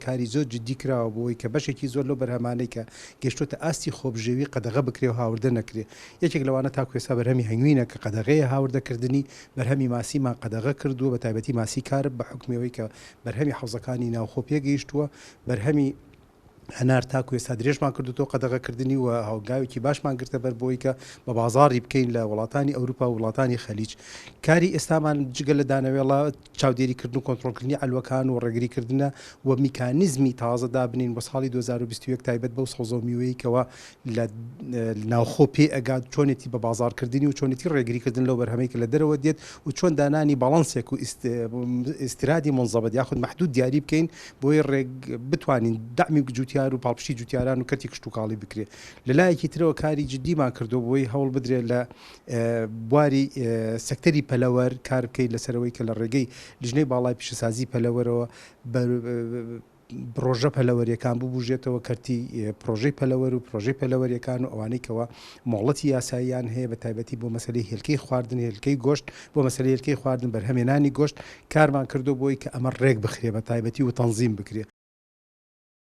کاری زۆر جدی کراوە بۆ ئەوەی کە بەشێکی زۆر لەو بەرهەمانەی کە گەیشتۆتە ئاستی خۆبژێوی قەدەغە بکرێ و هاوردە نەکرێ. یەکێک لەوانە تاکو ئێستا بەرهەمی هەنگوینە کە قەدەغەیە هاوردەکردنی، بەرهەمی ماسیمان قەدەغە کردووە بە تایبەتی ماسی کارپ بە حوکمی ئەوەی کە بەرهەمی حەوزەکانی ناوخۆ پێگەیشتووە، بەرهەمی هەنار تاکو ئێستا درێژمان کردووتەوە قەدەغەکردنی و هەنگاوێکی باشمان گرتە بەر بۆی کە بە بازاڕی بکەین لە وڵاتانی ئەوروپا و وڵاتانی خەلیج. کاری ئێستامان جگە لە دانەوێڵە چاودێریکردن و کۆنترۆڵکردنی عەلوەکان و ڕێگریکردنە و میکانیزمی تازە دابنین بۆ ساڵی 2021 تایبەت بەو سەوزە و میوەی کەوا لە ناوخۆ پێ ئەگات چۆنێتی بە بازاڕکردنی و چۆنێتی ڕێگریکردن لەو بەرهەمەی کە لە دەرەوە دێت و چۆن دانانی باڵانسێک و ئیسترادی مونزەبت یاخود مەحدود دیاری بکەین بۆی ڕێگ بتوانین دەعمی جوتیار و پاڵپشتی جوتیاران و کەرتی کشتوکاڵی بکرێت لە لایەکی ترەوە کاری جدیمان کردو بۆی هەوڵ بدرێت لە بواری سەکتەری پەلەوەر کار بکەیت لەسەرەوەی کە لە ڕێگەی لیژنەی باڵای پیشەسازی پەلەوەرەوە پڕۆژە پەلەوەریەکان ببوژێتەوە کەرتی پڕۆژەی پەلەوەر و پڕۆژەی پەلەوەریەکان و ئەوانەی کەوا مۆڵەتی یاساییان هەیە بە تایبەتی بۆ مەسەلەی هێلکەی خواردن هێلکەی گۆشت بۆ مەسەلەی هێلکەی خواردن بەرهەمێنانی گۆشت کارمان کردو بۆی کە ئەمە ڕێک بخرێ بە تایبەتی و تەنزیم بکرێ.